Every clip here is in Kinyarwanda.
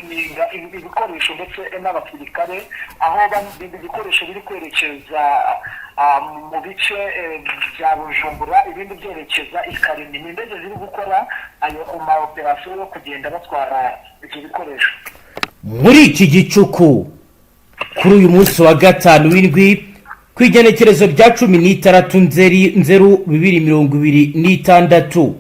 Gutraininga ibikoresho ndetse n'abasirikare, aho ibikoresho biri kwerekeza mu bice bya Bujumbura, ibindi byerekeza i Kalemie. Ni indege ziri gukora ayo ma operasiyo yo kugenda batwara ibyo bikoresho. Muri iki gicuku, kuri uyu munsi wa gatanu w'indwi, ku igenekerezo rya 16 Nzeri 0 2026,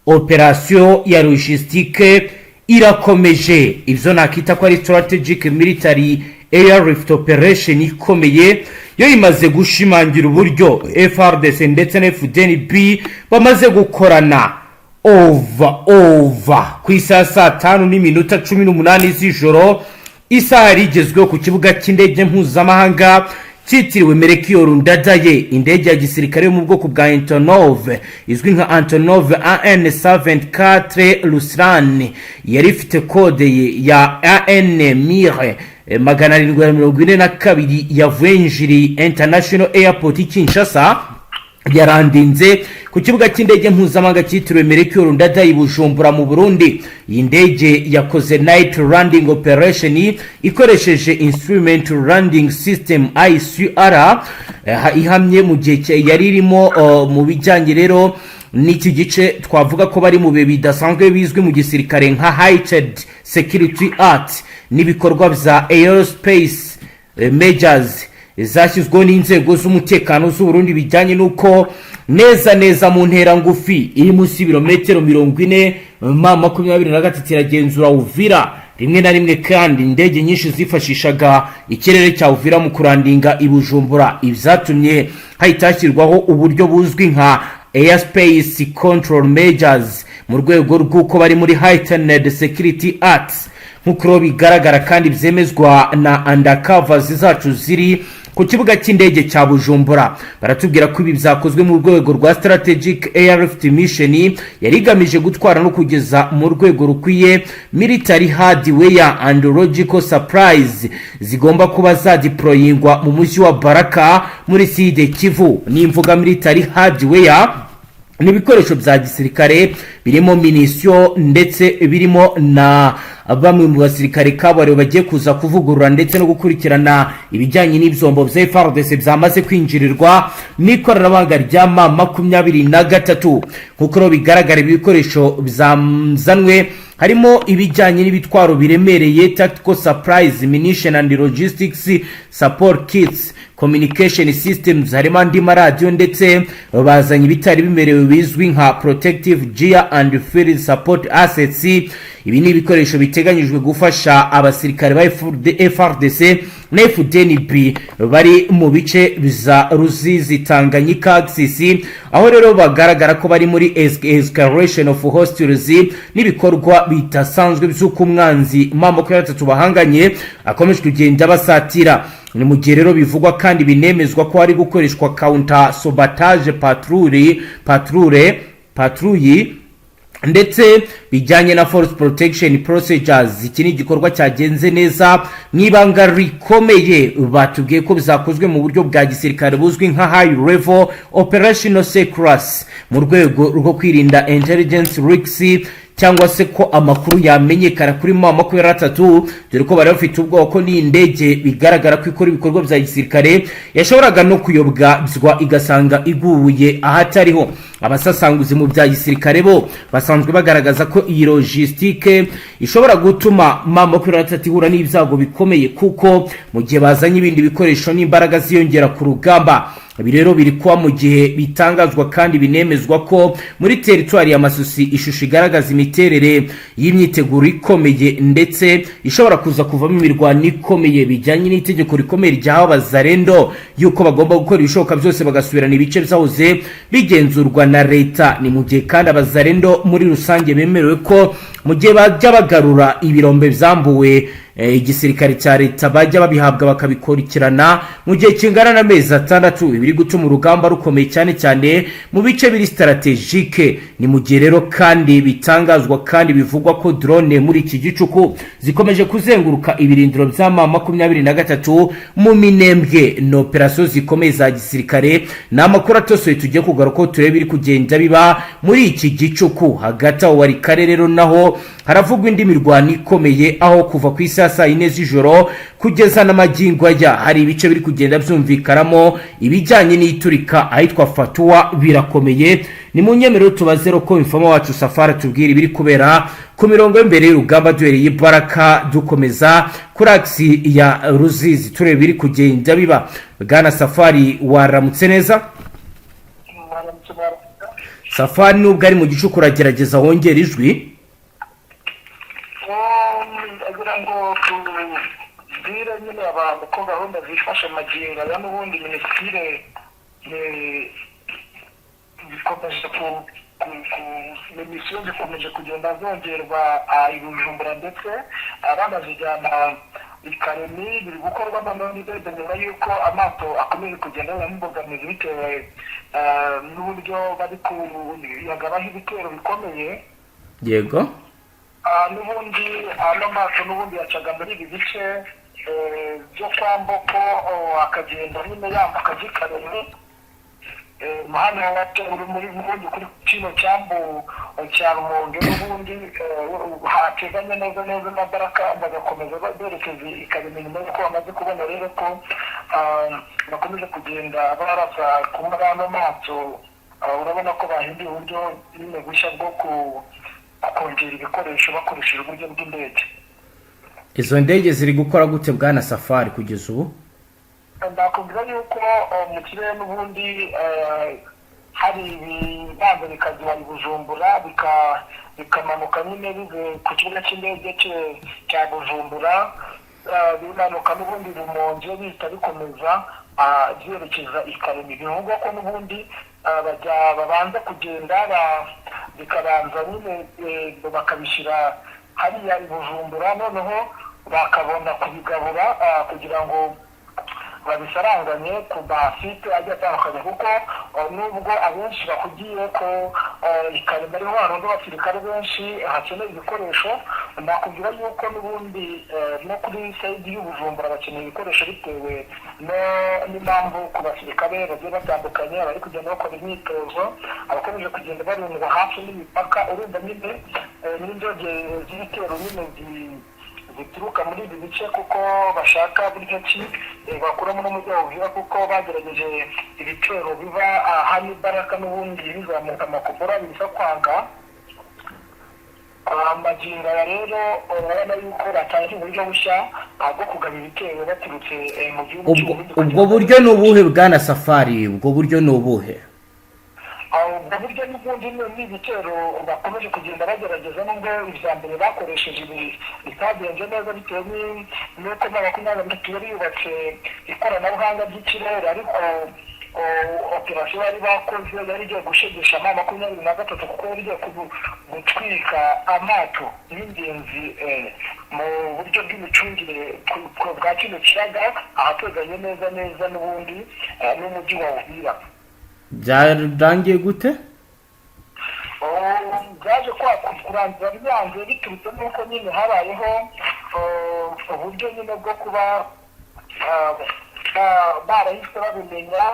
operasiyo ya logistique irakomeje. Ibyo nakita ko ari strategic military airlift operation ikomeye, yo imaze gushimangira uburyo FARDC ndetse na FDNB bamaze gukorana over over. Ku isaha saa 5:18 z'ijoro, isaha yari igezweho ku kibuga cy'indege mpuzamahanga cyitiriwe Melchior Ndadaye, indege ya gisirikare yo mu bwoko bwa Antonov izwi nka Antonov AN 74 Ruslan, yari ifite kode ya AN 1742, yavuye Njiri International Airport i Kinshasa, yarandinze ku kibuga cy'indege mpuzamahanga cyitiriwe Melchior Ndadaye i Bujumbura mu Burundi. Iyi ndege yakoze night landing operation ikoresheje instrument landing system ICR ihamye mu gihe yari irimo mu bijyanye rero n'iki gice twavuga ko bari mu bihe bidasanzwe bizwi mu gisirikare nka heightened security art n'ibikorwa bya airspace measures zashyizweho n'inzego z'umutekano z'Uburundi, bijyanye n'uko neza neza mu ntera ngufi iri munsi y'ibirometero 40, M23 iragenzura Uvira. Rimwe na rimwe kandi indege nyinshi zifashishaga ikirere cya Uvira mu kurandinga i Bujumbura, ibyatumye hahita hashyirwaho uburyo buzwi nka airspace control measures mu rwego rw'uko bari muri heightened security acts. Nk'uko rero bigaragara kandi byemezwa na undercovers zacu ziri ku kibuga cy'indege cya Bujumbura, baratubwira ko ibi byakozwe mu rwego rwa strategic airlift mission yari igamije gutwara no kugeza mu rwego rukwiye military hardware and logistical supplies zigomba kuba zadeployingwa mu mujyi wa Baraka muri Sud Kivu. N'imvuga military hardware, ni ibikoresho bya gisirikare birimo munition, ndetse birimo na bamwe mu basirikare kabuhariwe bagiye kuza kuvugurura ndetse no gukurikirana ibijyanye n'ibyombo bya FARDC byamaze kwinjirirwa n'ikoranabuhanga rya M23. Nk'uko rero bigaragara, ibi bikoresho byazanwe harimo ibijyanye n'ibitwaro biremereye, tactical supplies, munition and logistics support kits, communication systems, harimo andi maradiyo, ndetse bazanye ibitari bimerewe bizwi nka protective gear and field support assets. Ibi ni ibikoresho biteganyijwe gufasha abasirikare ba FARDC na FDNB bari mu bice bya Ruzizi, Tanganyika axis, aho rero bagaragara ko bari muri escalation of hostilities n'ibikorwa bidasanzwe by'uko umwanzi M23 bahanganye akomeje kugenda basatira. Ni mu gihe rero bivugwa kandi binemezwa ko hari gukoreshwa counter sabotage patrouille ndetse bijyanye na force protection procedures. Iki ni igikorwa cyagenze neza mu ibanga rikomeye. Batubwiye ko bizakozwe mu buryo bwa gisirikare buzwi nka high level operational secrecy, mu rwego rwo kwirinda intelligence leaks, cyangwa se ko amakuru yamenyekana kuri M23, dore ko bari bafite ubwoba ko n'iyi ndege bigaragara ko ikora ibikorwa bya gisirikare yashoboraga no kuyobywa igasanga iguye ahatariho. Abasasanguzi mu bya gisirikare bo basanzwe bagaragaza ko iyi logistique ishobora gutuma M23 ihura n'ibyago bikomeye, kuko mu gihe bazanye ibindi bikoresho n'imbaraga ziyongera ku rugamba. Ibi rero biri kuba mu gihe bitangazwa kandi binemezwa ko muri teritwari ya Masisi ishusho igaragaza imiterere y'imyiteguro ikomeye, ndetse ishobora kuza kuvamo imirwano ikomeye, bijyanye n'itegeko rikomeye ryahawe Abazarendo yuko bagomba gukora ibishoboka byose bagasubirana ibice byahoze bigenzurwa na leta. Ni mu gihe kandi Abazarendo muri rusange bemerewe ko mu gihe bajya bagarura ibirombe byambuwe igisirikare cya leta, bajya babihabwa bakabikurikirana mu gihe kingana n'amezi 6. Ibiri gutuma urugamba rukomeye cyane cyane mu bice biri stratégique. Ni mu gihe rero kandi bitangazwa kandi bivugwa ko drone muri iki gicuku zikomeje kuzenguruka ibirindiro bya M23 mu Minembwe. Ni operasiyo zikomeye za gisirikare. Ni amakuru atosoye tugiye kugaruka ko turebe iri kugenda biba muri iki gicuku. Hagati aho wari kare rero naho Mboko haravugwa indi mirwano ikomeye, aho kuva ku isaha saa 4 z'ijoro kugeza n'amagingo aya hari ibice biri kugenda byumvikanamo ibijyanye n'iturika ahitwa Fatuwa. Birakomeye. Ni mu nyemerero tubaze ko informer wacu Safari tubwira ibiri kubera ku mirongo y'imbere y'urugamba, duhereye Baraka dukomeza kuri axe ya Ruzizi, tureba ibiri kugenda biba. Bwana Safari, waramutse neza? Safari, nubwo ari mu gicuku, uragerageza wongera ijwi. Agira ngo tubwire nyine abantu ko gahunda zifashe magingo aya. N'ubundi minisitiri bikomeje ku misiyo zikomeje kugenda zongerwa i Bujumbura, ndetse banazijyana i Karemi. Biri gukorwa noneho n'indege nyuma y'uko amato akomeje kugenda ahura n'imbogamizi bitewe n'uburyo bari kuyagabaho ibitero bikomeye. N'ubundi ano mato n'ubundi yacaga muri ibi bice byo kwa Mboko, akagenda nyine yambuka ajya i Karemi. Hano uri muri n'ubundi kuri kino cyambu cya Rumonge, n'ubundi hateganye neza neza na Baraka, bagakomeza berekeza i Karemi nyuma y'uko bamaze kubona rero ko bakomeje kugenda barasa ku muri ano mato. Urabona ko bahinduye uburyo nyine bushya bwo kongera ibikoresho bakoresheje uburyo bw'indege. Izo ndege ziri gukora gute, bwana Safari, kugeza ubu? Ndakubwira yuko mu kirere n'ubundi hari ibibanza bikagera i Bujumbura, bikamanuka nyine bivuye ku kibuga cy'indege cya Bujumbura, bimanuka n'ubundi Rumonge, bihita bikomeza byerekeza i Karemi. Bivugwa ko n'ubundi bajya babanza kugenda bikabanza nyine bakabishyira hariya i Bujumbura, noneho bakabona kubigabura kugira ngo babisaranganye ku masite agiye atandukanye, kuko nubwo abenshi bahugiye ko i Karemi ariho harunze abasirikare benshi hakeneye ibikoresho, nakubwira yuko n'ubundi no kuri side y'Ubujumbura bakeneye ibikoresho, bitewe n'impamvu ku basirikare bagiye batandukanye abari kugenda bakora imyitozo, abakomeje kugenda barundwa hafi n'imipaka. Urumva nyine n'indege z'ibitero nyine zituruka muri ibi bice, kuko bashaka buryo ki bakuramo n'umujyi wa Uvira, kuko bagerageje ibitero biva hano Ibaraka n'ubundi bizamuka amakobora bisa kwanga. Magingo aya rero urabona yuko batangiye uburyo bushya bwo kugaba ibitero baturutse mu gihugu Ubwo cy'Uburundi. Ubwo buryo ni ubuhe, bwana Safari? Ubwo buryo ni ubuhe? Ubwo buryo n'ubundi ni ibitero bakomeje kugenda bagerageza, nubwo ibya mbere bakoresheje ibi bitagenze neza, bitewe n'uko mu 23 yari yubatse ikoranabuhanga ry'ikirere, ariko operasiyo bari bakoze yari igiye gushegesha M23, kuko yari igiye gutwika amato y'ingenzi mu buryo bw'imicungire bwa kino kiyaga ahateganye neza neza n'ubundi n'umujyi wa Uvira. Byarangiye gute? Oh, byaje kwa kurangira byanze biturutse n'uko nyine habayeho uburyo nyine bwo kuba barahise babimenya,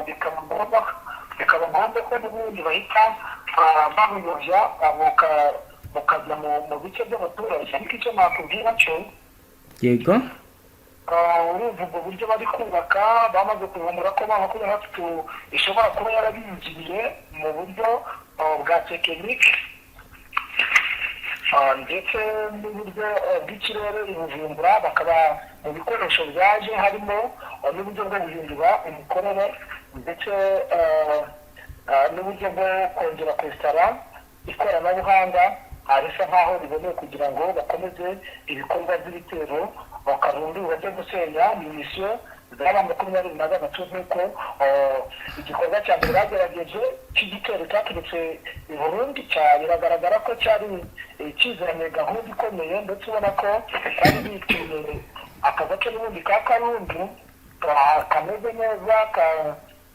bikaba ngombwa ko n'ubundi bahita babuyobya, bukajya mu bice by'abaturage. Ariko icyo nakubwira cyo, urumva ubwo buryo bari kubaka, bamaze kuvumbura ko M23 ishobora kuba yarabinjiriye mu buryo bwa tekinike ndetse n'uburyo bw'ikirere i Bujumbura, bakaba mu bikoresho byaje harimo n'uburyo bwo guhindura imikorere, ndetse n'uburyo bwo kongera kwesitara ikoranabuhanga risa nkaho riboneye kugira ngo bakomeze ibikorwa by'ibitero bakarundura byo gusenya misiyo zaba 23, nk'uko igikorwa cya mbere bagerageje cy'igitero cyaturutse i Burundi biragaragara ko cyari kizanye gahunda ikomeye, ndetse ubona ko bari bituye aka gace n'ubundi ka Karundu kameze neza,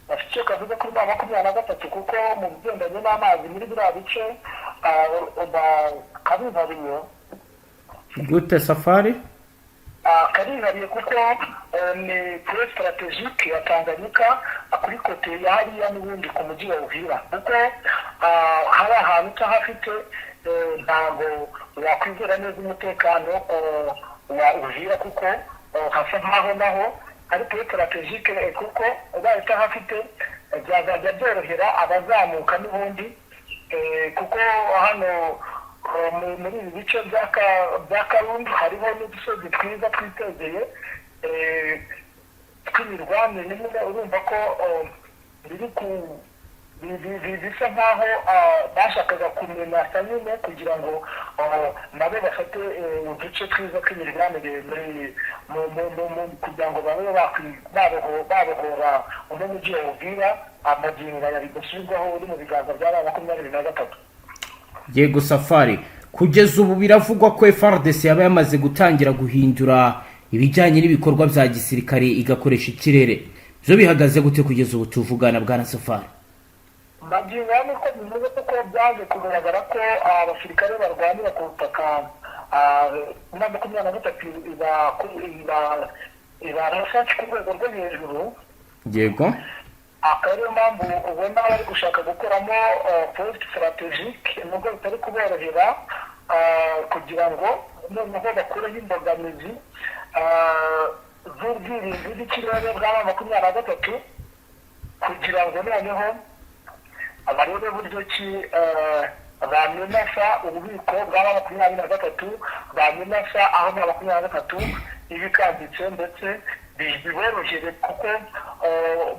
gafite icyo kavuze kuri M23, kuko mu bigendanye n'amazi muri biriya bice karihariye. Gute, Safari? Karihariye kuko ni point stratégique ya Tanganyika, kuri côté ya hariya n'ubundi ku mujyi wa Uvira, kuko hari ahantu utahafite ntabwo wakwizera neza umutekano wa Uvira, kuko hasa nkaho naho ari point stratégique, kuko ubaye utahafite byazajya byorohera abazamuka n'ubundi, kuko hano muri ibi bice bya Karundu hariho n'udusozi twiza twitegeye tw'imirwanire nyine. Urumva ko biri ku bisa nkaho bashakaga kumenasa nyine kugira ngo nabo bafate uduce twiza tw'imirwanire muri kugira ngo babe babohora uno mujyi wa Uvira amagingo aya bidasubirwaho uri mu biganza bya 23. Yego Safari, kugeza ubu biravugwa ko FARDC yaba yamaze gutangira guhindura ibijyanye n'ibikorwa bya gisirikare, igakoresha ikirere. Byo bihagaze gute kugeza ubu tuvugana, bwana Safari? Magingo aya niko bimeze, kuko byaje kugaragara ko abasirikare barwanira ku butaka na 23 ibarasa ku rwego rwo hejuru. Akaba ariyo mpamvu ubona bari gushaka gukoramo poste stratégique, nubwo bitari kuborohera, kugira ngo noneho bakureho imbogamizi z'ubwirinzi bw'ikirere bwa 23, kugira ngo noneho barebe buryo ki bamenasa ububiko bwa 23, bamenasa aho 23 iba ikambitse, ndetse biborohere, kuko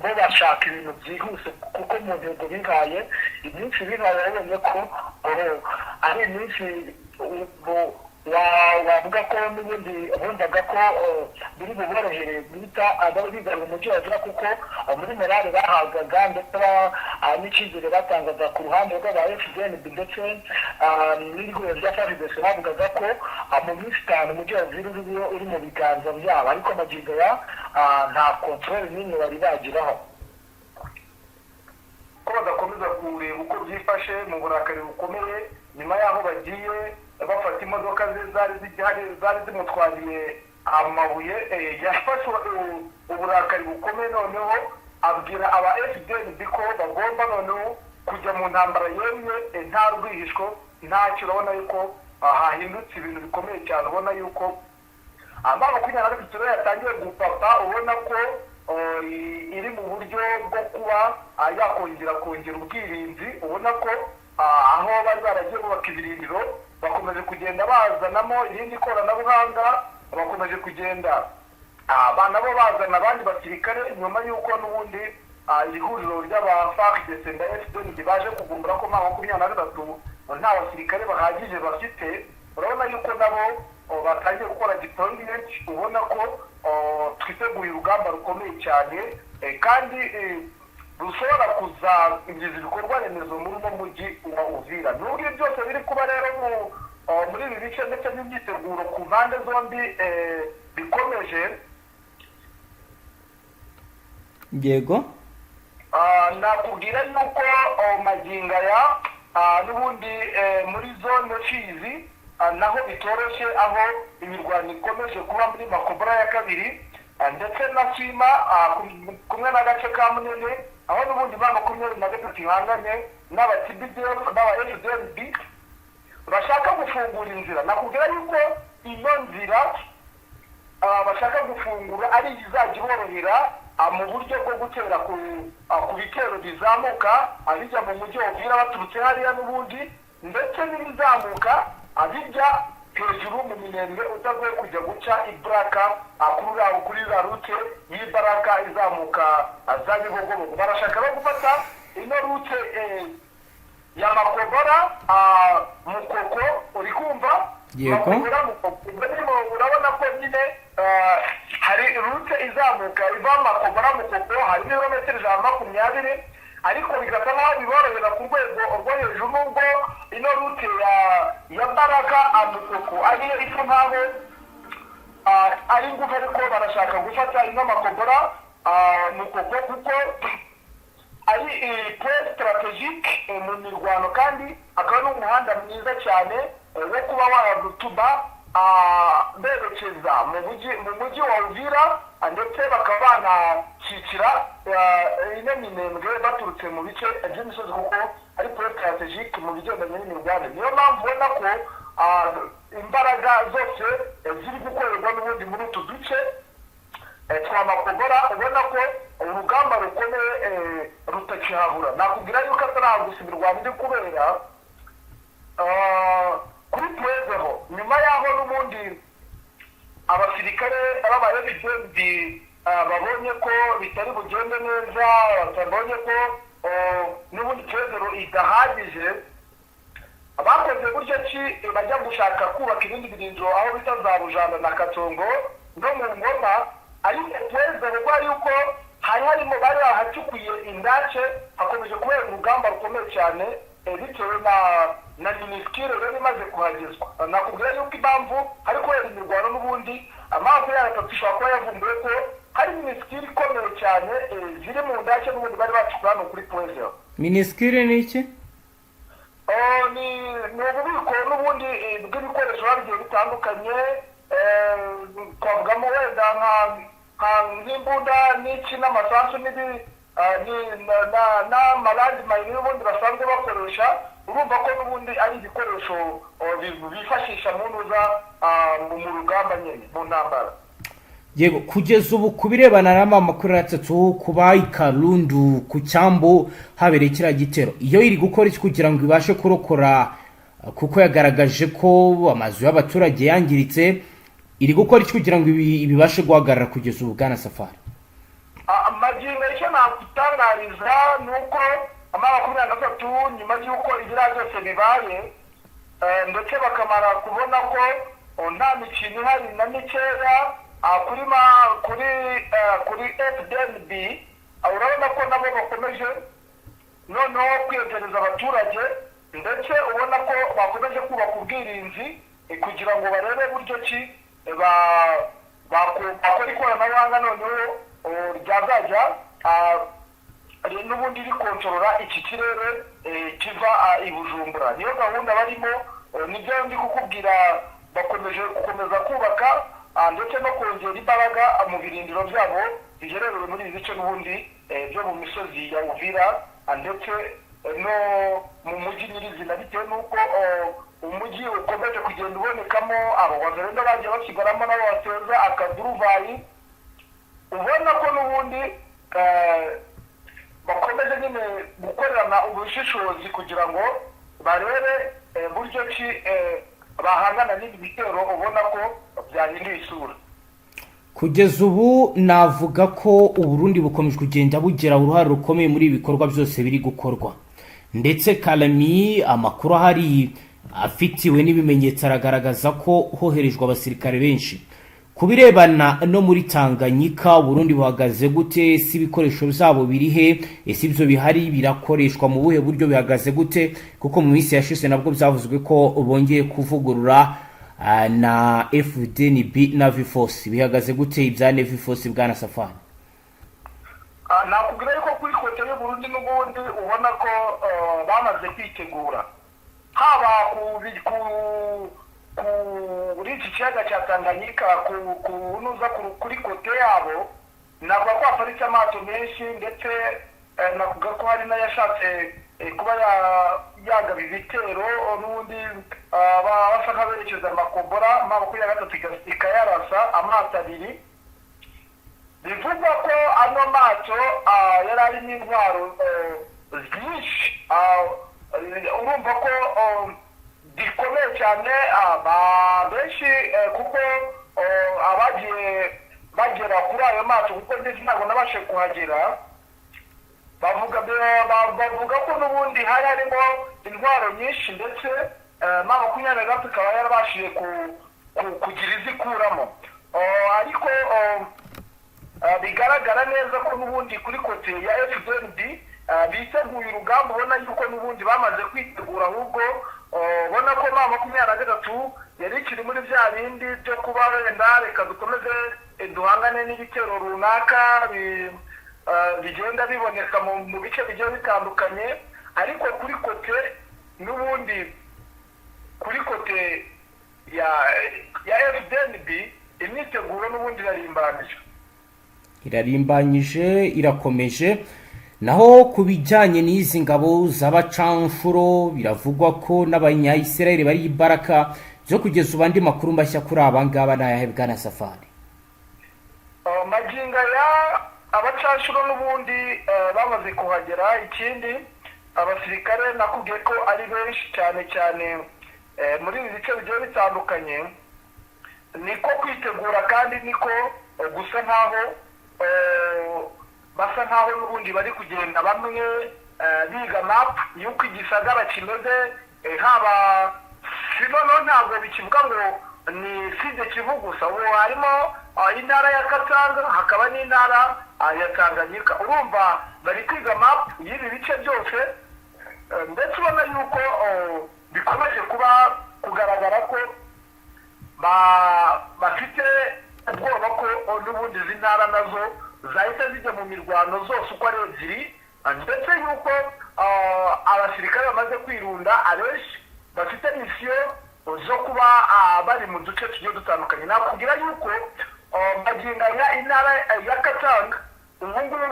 bo bashaka ibintu byihuse, kuko mu ntego bihaye, iminsi bihaye, babonye ko ari iminsi wavuga ko n'ubundi bumvaga ko biri buborohere guhita bigarura umujyi wa Uvira, kuko muri morale bahabwaga ndetse n'icyizere batangaga ku ruhande rw'aba FDNB ndetse n'ihuriro rya FARDC, bavugaga ko mu minsi 5 umujyi wa Uvira uri mu biganza byabo, ariko magingo aya nta contrôle n'imwe bari bagiraho. Ko badakomeza kureba uko byifashe mu burakari bukomeye nyuma y'aho bagiye bafata imodoka ze zari zigihari, zari zimutwariye amabuye, yafashe uburakari bukomeye, noneho abwira aba FDNB ko bagomba noneho kujya mu ntambara yemye, nta rwihishwa, ntacyo. Urabona yuko hahindutse ibintu bikomeye cyane. Ubona yuko 23 rero yatangiye gupapa, ubona ko iri mu buryo bwo kuba yakongera kongera ubwirinzi. Ubona ko aho bari baragiye bubaka ibirindiro bakomeje kugenda bazanamo irindi koranabuhanga, bakomeje kugenda nabo bazana abandi basirikare, nyuma y'uko n'ubundi ihuriro ry'aba FARDC na FDNB baje kuvumbura ko 23 nta basirikare bahagije bafite. Urabona yuko nabo batangiye gukora deployment. Ubona ko twiteguye urugamba rukomeye cyane, kandi rushobora kuzangiza ibikorwa remezo muri uno mujyi wa Uvira. Nubwo ibi byose biri kuba rero muri ibi bice, ndetse n'imyiteguro ku mpande zombi bikomeje. Nakubwira yuko magingo aya n'ubundi muri zone Fizi naho bitoroshye, aho imirwano ikomeje kuba muri Makobora ya kabiri ndetse na Sima kumwe n'agace ka Munene, aho n'ubundi 23 ihanganye n'aba TBDF n'aba FDNB bashaka gufungura inzira. Nakubwira yuko ino nzira bashaka gufungura ari izajya iborohera mu buryo bwo gutera ku bitero bizamuka bijya mu mujyi wa Uvira baturutse hariya n'ubundi, ndetse n'ibizamuka bijya hejuru mu Minembwe, utagoye kujya guca ibaraka kuri za route y'ibaraka izamuka za Bibogobogo. Barashaka no gufata ino route ya Makobora Mukoko, uri kumva? Yego. Makobora Mukoko. Ubwo urabona ko nyine hari route izamuka iva Makobora Mukoko, hari ibirometero 120, ariko bigasa nkaho biborohera ku rwego rwo hejuru, nubwo ino route ya Baraka Mukoko ariyo isa nkaho ari ngufi, ariko barashaka gufata ino Makobora Mukoko kuko ari point stratégique mu mirwano, kandi akaba ari umuhanda mwiza cyane wo kuba wagutuma berekeza mu mujyi wa Uvira, ndetse bakaba banakikira ino Minembwe baturutse mu bice by'imisozi, kuko ari point stratégique mu bigendanye n'imirwanire. Niyo mpamvu ubona ko imbaraga zose ziri gukorerwa n'ubundi muri utu duce twa Makobora. Ubona ko urugamba rukomeye rutakihabura. Nakubwira yuko atari aho gusa imirwano iri kubera. Kuri Point Zéro, nyuma y'aho n'ubundi abasirikare b'aba FDNB babonye ko bitari bugende neza, batabonye ko n'ubundi Point Zéro idahagije, bakoze buryo ki bajya gushaka kubaka ibindi birindiro aho bita za Bujanda na Katongo no mu Ngoma. Ariko Point Zéro, kubera yuko hari harimo bari bahacukuye indake, hakomeje kubera urugamba rukomeye cyane bitewe na minuscule rero imaze kuhagezwa. Nakubwira yuko impamvu hari kubera imirwano n'ubundi, amazi 30 ishobora kuba yavumbuye ko hari minuscule ikomeye cyane ziri mu ndake n'ubundi bari bacukuye hano kuri Point Zéro. Minuscule ni iki? Oh, ni ububiko n'ubundi bw'ibikoresho biba bigiye bitandukanye. Twavugamo wenda nk'imbunda n'iki n'amasasu n'ama landmine n'ubundi basanzwe bakoresha. Urumva ko n'ubundi ari ibikoresho bifashisha mu ntuza mu rugamba nyine, mu ntambara. Yego, kugeza ubu ku birebana n'ama 23, kuba i Karundu ku cyambu habereye kiriya gitero, iyo iri gukora iki kugira ngo ibashe kurokora, kuko yagaragaje ko amazu y'abaturage yangiritse? Iri gukora iki kugira ngo ibi bibashe guhagarara kugeza ubu, bwana Safari? Magingo icyo nakutangariza ni uko 23, nyuma y'uko ibiriya byose bibaye, ndetse bakamara kubona ko nta mikino ihari na mikeya kuri ma kuri eh, kuri FDNB, urabona ko nabo bakomeje noneho kwiyegereza abaturage, ndetse ubona ko bakomeje kubaka ubwirinzi kugira ngo barebe buryo ki bakora ikoranabuhanga noneho ryazajya n'ubundi rikontorora iki kirere kiva i Bujumbura. Niyo gahunda barimo, nibyo ndi kukubwira. Bakomeje gukomeza kubaka ndetse no kongera imbaraga mu birindiro byabo biherereye muri ibi bice n'ubundi byo mu misozi ya Uvira, ndetse no mu mujyi nyirizina, bitewe n'uko umujyi ukomeje kugenda ubonekamo abo Wazalendo bagiye basigaramo, nabo bateza akaduruvayi. Ubona ko n'ubundi bakomeje nyine gukorerana ubushishozi kugira ngo barebe buryo ki bahangana n'ibi bitero ubona ko byahinduye isura. Kugeza ubu navuga ko Uburundi bukomeje kugenda bugira uruhare rukomeye muri ibi bikorwa byose biri gukorwa, ndetse Kalemi amakuru ahari afitiwe n'ibimenyetso aragaragaza ko hoherejwe abasirikare benshi. Ku birebana no muri Tanganyika, Uburundi buhagaze gute? Ese ibikoresho byabo biri he? Ese ibyo bihari birakoreshwa mu buhe buryo? Bihagaze gute? Kuko mu minsi yashize nabwo byavuzwe ko bongeye kuvugurura na FDNB na VFOS. Bihagaze gute ibya Navy Force, bwana Safari? Nakubwira yuko kuri côté y'Uburundi n'ubundi ubona ko bamaze kwitegura, haba kuri iki kiyaga cya Tanganyika, ku nuza kuri côté yabo navuga ko haparitse amato menshi, ndetse navuga ko hari n'ayashatse kuba yagaba ibitero n'ubundi basa nk'aberekeza Makobora, 23 ikayarasa amato abiri. Bivugwa ko ano mato yari arimo intwaro nyinshi. Urumva ko bikomeye cyane. Benshi kuko abagiye bagera kuri ayo mato, kuko ndetse ntabwo nabashe kuhagera, bavuga ko n'ubundi hari harimo intwaro nyinshi, ndetse 23 ikaba yarabashije kugira izikuramo. Ariko bigaragara neza ko n'ubundi kuri côté ya FDNB biteguye urugamba. Ubona yuko n'ubundi bamaze kwitegura, ahubwo ubona ko 23 yari ikiri muri bya bindi byo kuba wenda reka dukomeze duhangane n'ibitero runaka bigenda biboneka mu bice bigiye bitandukanye. Ariko kuri côté n'ubundi, kuri côté ya FDNB, imyiteguro n'ubundi irarimbanyije. Irarimbanyije, irakomeje. Naho ku bijyanye n'izi ngabo z'abacanshuro, biravugwa ko n'Abanyayisirayeli bari imbaraga zo kugeza ubu. Andi makuru mashya kuri aba ngaba ni ayahe, bwana Safari? Magingo aya abacanshuro n'ubundi bamaze kuhagera. Ikindi, abasirikare nakubwiye ko ari benshi cyane cyane muri ibi bice bigiye bitandukanye. Niko kwitegura kandi niko gusa nkaho basa nkaho n'ubundi bari kugenda bamwe biga map y'uko igisagara kimeze. Haba si noneho ntabwo bikivuga ngo ni Sud Kivu gusa, ubu harimo intara ya Katanga, hakaba n'intara ya Tanganyika. Urumva bari kwiga map y'ibi bice byose, ndetse ubona yuko bikomeje kuba kugaragara ko bafite ubwoba ko n'ubundi izi ntara nazo zahita zijya mu mirwano zose uko ari ebyiri, ndetse yuko abasirikare bamaze kwirunda abenshi bafite mission zo kuba bari mu duce tugiye dutandukanye. Nakubwira yuko magingo aya intara ya Katanga ubu ngubu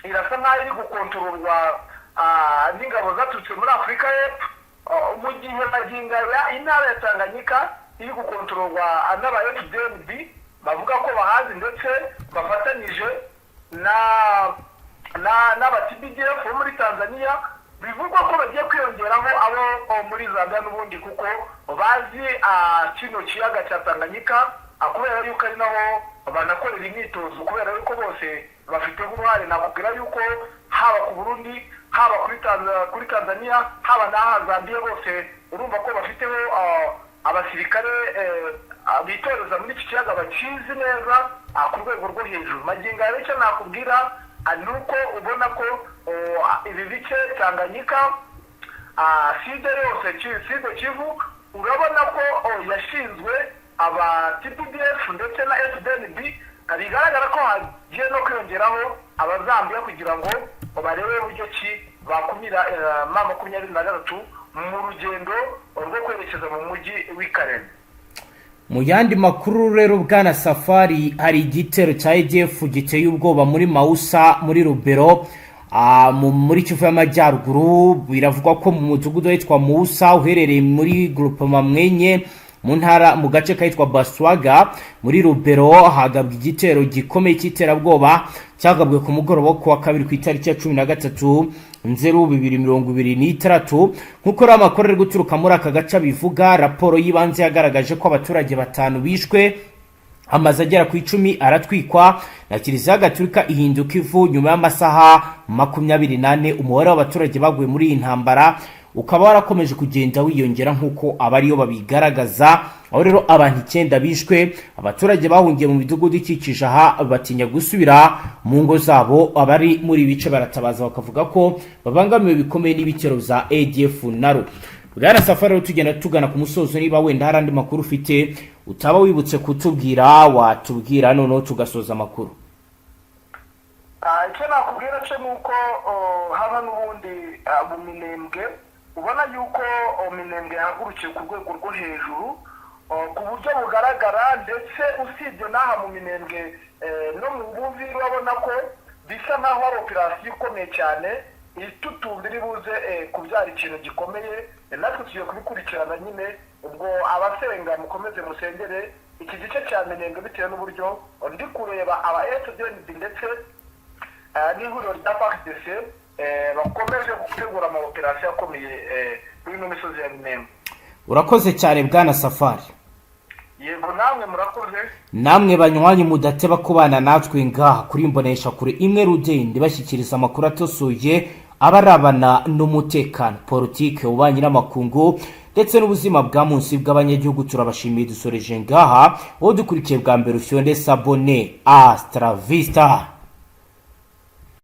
irasa nk'aho iri gukontororwa n'ingabo zaturutse muri Afurika y'Epfo, mu gihe magingo aya intara ya Tanganyika iri gukontororwa n'aba FDNB bavuga ko bahazi, ndetse bafatanyije na n'aba TPDF bo muri Tanzania. Bivugwa ko bagiye kwiyongeraho abo muri Zambia n'ubundi, kuko bazi kino kiyaga cya Tanganyika, kubera yuko ari naho banakorera imyitozo, kubera yuko bose bafiteho uruhare. Nakubwira yuko haba ku Burundi, haba kuri Tanzania, haba n'aha Zambia, bose urumva ko bafiteho abasirikare bitoreza muri iki kiyaga, bakizi neza ku rwego rwo hejuru. Magingo aya icyo nakubwira ni uko ubona ko ibi bice Tanganyika, Sud yose, Sud Kivu, urabona ko yashinzwe aba TPDF ndetse na FDNB. Bigaragara ko hagiye no kwiyongeraho Abazambiya kugira ngo barebe uburyo ki bakumira M23 mu rugendo rwo kwerekeza mu mujyi w'i Kalemi. Mu yandi makuru rero, bwana Safari, hari igitero cya ADF giteye ubwoba muri Mawusa, muri Rubero, muri Kivu y'Amajyaruguru. Biravugwa ko mu mudugudu witwa Musa uherereye muri Groupement Mwenye, mu ntara, mu gace kahitwa Baswaga muri Rubero, hagabwa igitero gikomeye cy'iterabwoba cyagabwe ku mugoroba wo kuwa kabiri ku itariki ya 13 Nzero 2026. Nk'uko rero amakuru ari guturuka muri aka gace abivuga, raporo y'ibanze yagaragaje ko abaturage batanu bishwe, amazu agera ku 10 aratwikwa, na Kiliziya Gatulika ihinduka ivu nyuma y'amasaha 24. Umubare w'abaturage baguye muri iyi ntambara ukaba warakomeje kugenda wiyongera nk'uko abariyo babigaragaza, aho rero abantu icyenda bishwe. Abaturage bahungiye mu midugudu ikikije aha, batinya gusubira mu ngo zabo. Abari muri ibi bice baratabaza, bakavuga ko babangamiwe bikomeye n'ibitero bya ADF NALU. Bwana Safari, rero tugenda tugana ku musozo, niba wenda hari andi makuru ufite utaba wibutse kutubwira, watubwira noneho tugasoza amakuru. Icyo nakubwira cyo ni uko hano n'ubundi mu Minembwe ubona yuko Minembwe yahagurukiye ku rwego rwo hejuru ku buryo bugaragara. Ndetse usibye n'aha mu Minembwe, no mu Buvira urabona ko bisa nk'aho ari operasiyo ikomeye cyane itutumba iri buze kubyara ikintu gikomeye. Natwe tugiye kubikurikirana nyine. Ubwo abasenga mukomeze musengere iki gice cya Minembwe, bitewe n'uburyo ndi kureba aba FDNB ndetse n'ihuriro rya FARDC bakomeje gutegura ama operasiyo akomeye kuri ino misozi ya Minembwe. Urakoze cyane, bwana Safari. Yego, namwe murakoze. Namwe banywanyi mudateba kubana natwe ngaha kuri Imbonesha Kure imwe rudende, bashyikiriza amakuru atosoye aba arabana n'umutekano, politike, ububanyi n'amakungu ndetse n'ubuzima bwa munsi bw'abanyagihugu, turabashimiye. Dusoreje ngaha. Wowe dukurikiye bwa mbere, ufyonde s'abonner. Hasta la vista.